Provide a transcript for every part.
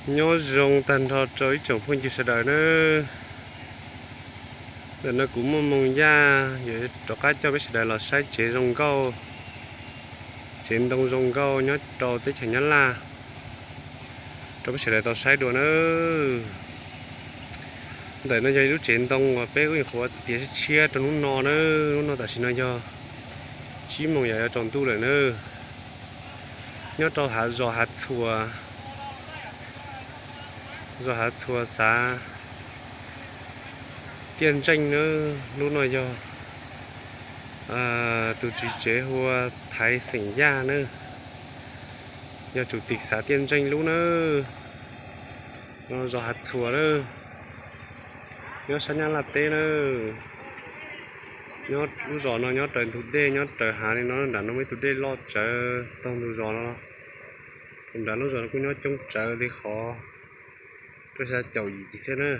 Nyob zoo tag nrho rau ib tsoom phooj ywg sawv daws nawb. Ntawm no kuv Muaj Moo Yaj yuav rov qab coj peb sawv daws los saib tsev zoo nkauj, tsev ntoo zoo nkauj nyob rau teb chaws Nyab Laj rau peb sawv daws tau saib dua nawb. Ntawm no yog ib lub tsev ntoo uas peb ua qhuav tiav tshiab tshiab rau hnub no nawb. Hnub no tam sim no yog tsib moos yam yuav tsaus ntuj lawm nawb. Nyob rau hav zos Hav Txhuas, zos Hav Txhuas xav Tiaj Ntseej nawb. Lub no yog tus tswv tsev hu ua Thaiv xeem Yaj nawb, yog tsum tig xav Tiaj Ntseej lub nawb. No zos Hav Txhuas nawb, nyob sab Nyab Laj teb nawb. Nyob lub zos no nyob raws ntug dej, nyob raws hav li no, nram no muaj ib tug dej loj tsawv taug ntug zos no. Nram lub zos no kuj nyob coob tsawv li qhov rau xya caum yim thiab na.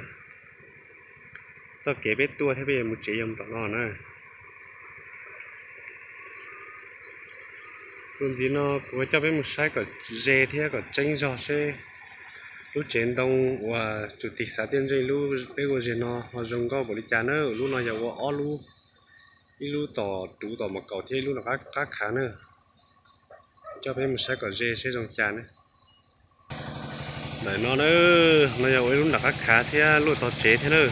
Txoj kev peb tuaj thiab peb yuav mus tsev yog mus tom no na. Txuas ntxiv no kuv coj peb mus saib kom ze thiab kom tseeb zog seb lub tsev ntoo uas tsum tig xav Tiaj Ntseej lub peb ua zes no ho zoo nkauj npaum li cas na. Lub no yog ua ob lub, ib lub tom ruv tom mos kaum thiab ib lub tom qab khav na. Coj peb mus saib kom ze seb zoo cas na. Ntawm no na, no yog ua ib lub nram qab khav thiab luaj tog tsev thiab na.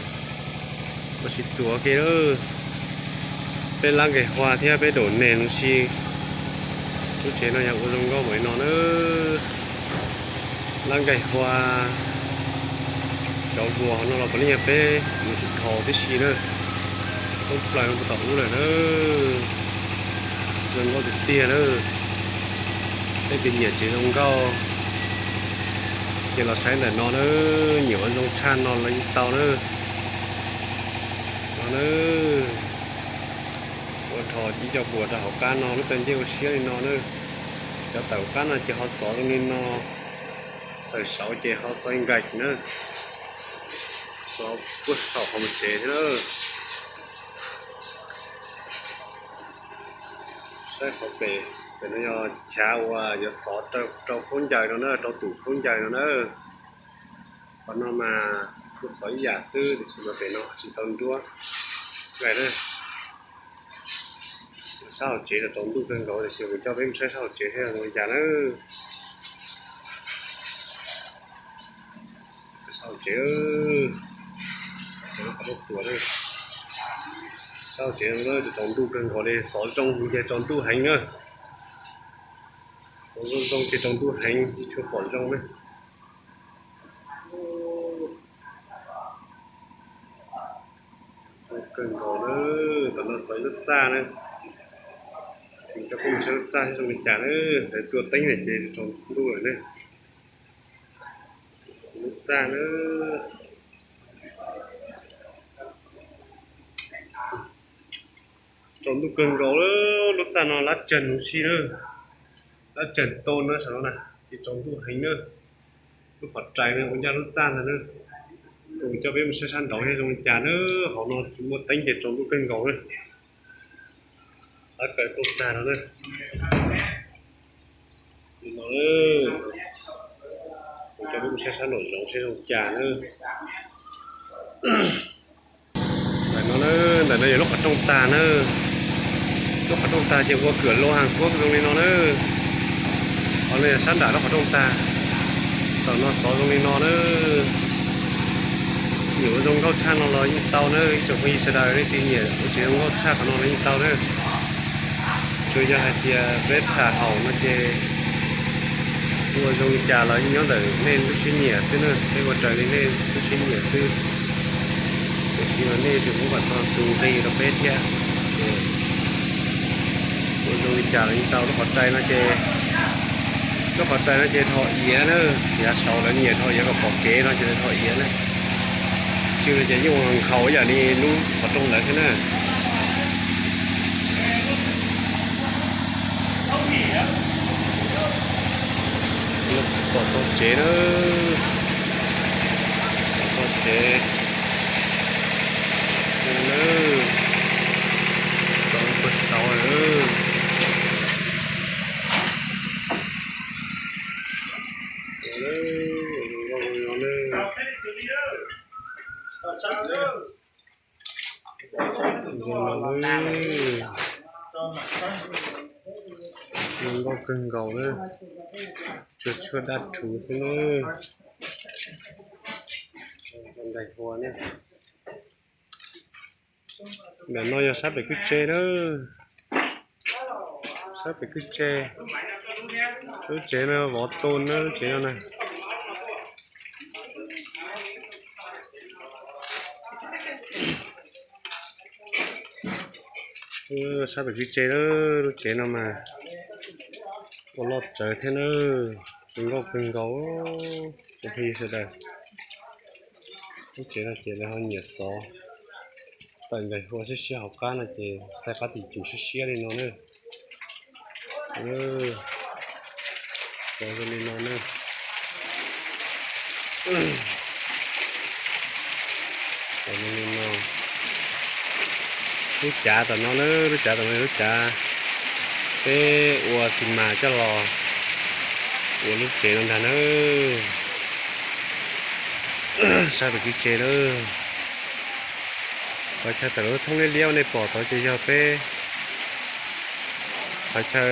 Ua si txuas ke na, peb lab nqaij hua thiab peb daum neg no si. Lub tsev no yog ua zoo nkauj npaum li no na. Lab nqaij hua, cov vuas no los puav leej yog peb mus tsis dhau tib si na. Thoob plaws no puag tom ub lawm na. Zoo nkauj tiag tiag na. Leej twg nyiam tsev zoo nkauj ces los saib ntawm no na. Nyiam ua zoo tshaj no los yeej tau na. No na, ua rho cib co puas rau hauv qab no, lub taw ncej ua siab li no na. Cov tawm hauv qab no ces ho xov zoo li no. Tawm saud ces ho xov nkais na. Xov puag saum qhov muag tsev thiab na. Saib qhov pem, pem no yog chav uas yuav xov rau khaub ncaws no na, rau tus khaub ncaws no na. Qhov no mas kuj xov ib yam xwb tiam sis mas pem no tsis tau nruab nqaij na. Sab hauv tsev tsaus ntuj kawg nkaus tiam sis kuv coj peb mus saib sab hauv tsev seb zoo li cas na. Sab hauv tsev, qhov no qhov no txuas na. Sab hauv tsev no tsaus ntuj kawg nkaus li, xov zoo ces tsaus ntuj heev na. Xov zoo zoo ces tsaus ntuj heev tsis tshua pom zoo na. Zoo kawg nkaus na. Tam no xov ib lub txaj na. Kuv coj peb mus saib lub txaj seb zoo li cas na. Lawv tua teeb na ces tsaus ntuj lawm na. Lub txaj na. Tsaus ntuj kawg nkaus, lub txaj no lab tsawg huv si na. Lab tsawg tau na saum no na, ces tsaus ntuj heev na. Lub qhov rais na ua ncaj lub txaj ntag na. Kuv coj peb mus saib sab nraud seb zoo li cas na. Hauv no tsis muaj teeb ces tsaus ntuj kawg nkaus na. Lab kaw tuaj tag no na. Li no, kuv coj peb mus saib sab nraum zoov seb zoo cas na. Ntawm no, ntawm no yog lub qhov rooj tag na. Lub qhov rooj tag ces ua kwm lo Hàn Quốc zoo li no na. Qhov no yog sab nram lub qhov rooj tag. Saum no xov zoo li no na. Nyiam ua zoo nkauj tshaj no los yeej tau na, ib tsoom phooj ywg sawv daws leej twg nyiam ua tsev zoo nkauj tshaj qhov no los yeej tau na. Tsuas yog hais tias peb tham haum no ces ua zoo li cas los yeej nyob ntawm nej lub siab nyiam xwb na, peb ua raws li nej lub siab nyiam xwb. Tiam sis mas nej tsuas muab kom txog tus nqi rau peb thiab. Ua zoo li cas los yeej tau. Lub qhov rais no ces, lub qhov rais no ces dhos iav na, yav saud lawv nyiam dhos iav kom pom kev no ces lawv dhos iav na. Tsis li ces yeej ua nkhaus ib yam li lub qhov rooj ntawd thiab na. Tom tog tsev na, tom tog tsev na, xov puag saud na. Zoo nkauj, zoo nkauj, zoo nkauj kawg nkaus na. Tshuaj tshuaj dab rhuv xwb na. Nqaij hua na. Ntawm no yog sab pem kwj tse na. Sab pem kwj tse. Lub tsev no vov tu na, lub tsev no na. Sab pem kwj tse na, lub tsev no mas ua loj tsawv thiab na, zoo nkauj kawg nkaus. Cov phooj ywg sawv daws, lub tsev no ces lawv ho nyiam xov tawm nqaij hua siab siab hauv qab no ces xaib qab tim cum siab siab li no na. Xov zoo li no na. Xov zoo li no. Lub cav tom no na, lub cav tom no yog lub cav peb ua xi mas coj los ua lub tsev no ntag na. Sab pem kwj tse na. Qhov chaw tawm lub thoob liab liab uas nej pom tod ces yog peb qhov chaw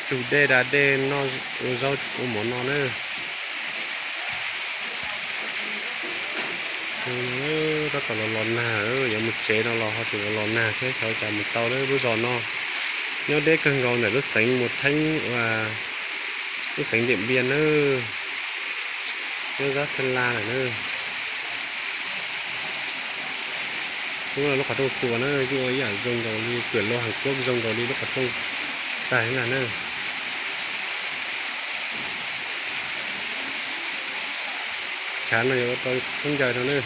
tsug dej da dej noj ua zaub ua mov no na. Tab tom los los nag, yuav mus tsev no los ho tseem los los nag thiab, xyov cas mus tau lawm. Lub zos no nyob deb kawg nkaus ntawm lub xeev Mus Theeb, lub xeev Diam Npiaj na, nyob zab Xeeb Las lawm na. Lub no lub qhov rooj txuas na, yeej ua ib yam zoo nkaus li, kuam loj Hàn Quốc zoo nkaus li lub qhov rooj tag na na. Chav no yuav ua tau khaub ncaws no na.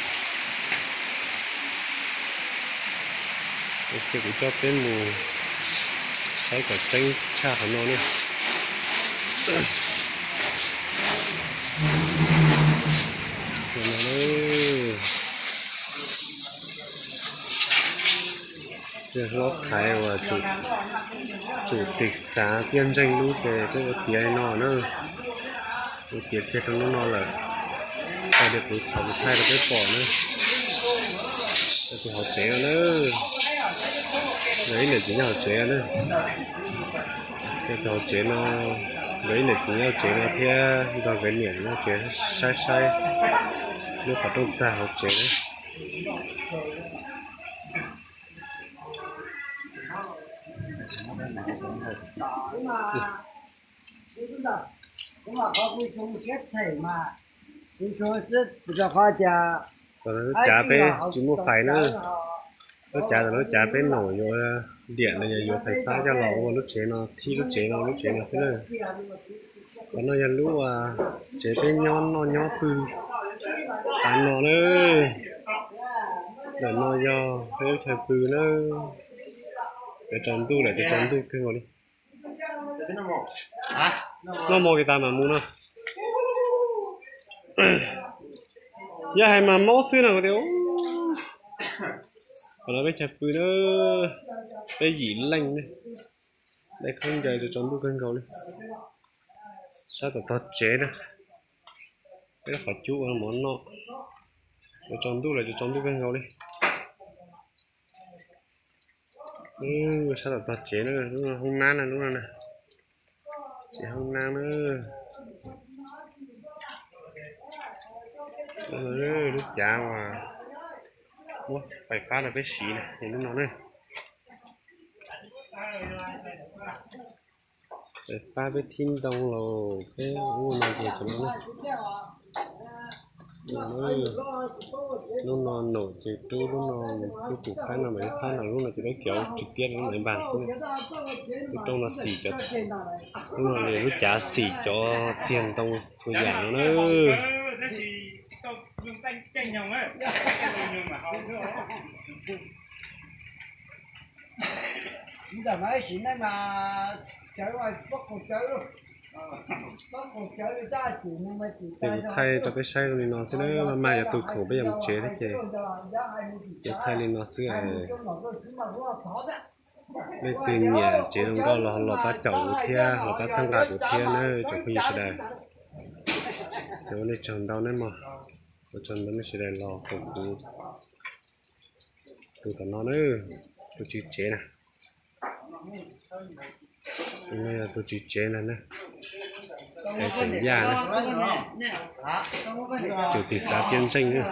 Ok, kuv coj peb mus saib kom tseeb tshaj qhov no na. Hlob Thaiv uas tsum tim xav tiaj ntseeg lub ces peb ua tiav li no na. Ua tiav kiag rau lub no lawm. Thaij li kuv thaij rau peb pom na. Tus hauv tsev no na. Nkawd ib niam txiv nyob hauv tsev no na. Tus hauv tsev no, nkawd ib niam txiv nyob hauv tsev no thiab nrog nkawd niam nyob hauv tsev saib saib lub qhov rooj txag hauv tsev na. Lub cav peb tsis muaj fais na. Lub cav, lub cav peb nom yuav diam no yog yuav fais fab coj los ua lub tsev no, thib lub tsev no, lub tsev no xwb na. Qhov no yog lub tsev peb nyob noj nyob pw tav no na. Ntawm no yog peb lub chaw pw na. Cov tsaus ntuj lawm, cov tsaus ntuj kawg nkaus li. Noj mov kiag tas mam mus no. Yog hais mas mob xwb no tias. Qhov no peb chaw pw na, peb yim leej na. Dai khaub ncaws, cov tsaus ntuj kawg nkaus li. Sab tom tog tsev na, peb qhov cub ua mov noj. Cov tsaus ntuj lawm, cov tsaus ntuj kawg nkaus li. Sab tom tog tsev na, lub no hoob nab na, lub no na. Tsev hoob nab na. Lub cav uas muab fais fab rau peb siv na, lub no na. Fais fab peb thib ntoo los peb ub no ces cov no na. Lub no nom ces rub lub no, rub tus phab no mas ib phab no, lub no ces peb kiav tswm tiab, lub no ib npas xwb. Lub rooj no xim cov, lub no lub cav xim cov txiag ntoo txhua yam no na. Ces kuv thaij rau peb saib zoo li no xwb na, maj mam yuav tu khoom peb yuav mus tsev thiab ces, ces thaij li no xwb. Leej twg nyiam tsev zoo nkauj los los pab caum kuv thiab los pab txhawb nqa kuv thiab na tsoom phooj ywg sawv daws. Ces ua nej tsaug ntau nawb mog, ua tsaug ntau nej sawv daws los koom kuv tus tom no na, tus tswv tsev na. Tus no yog tus tswv tsev ntag na, thầy Xeem Yaj na, chủ tịch xã Tiên Tranh na.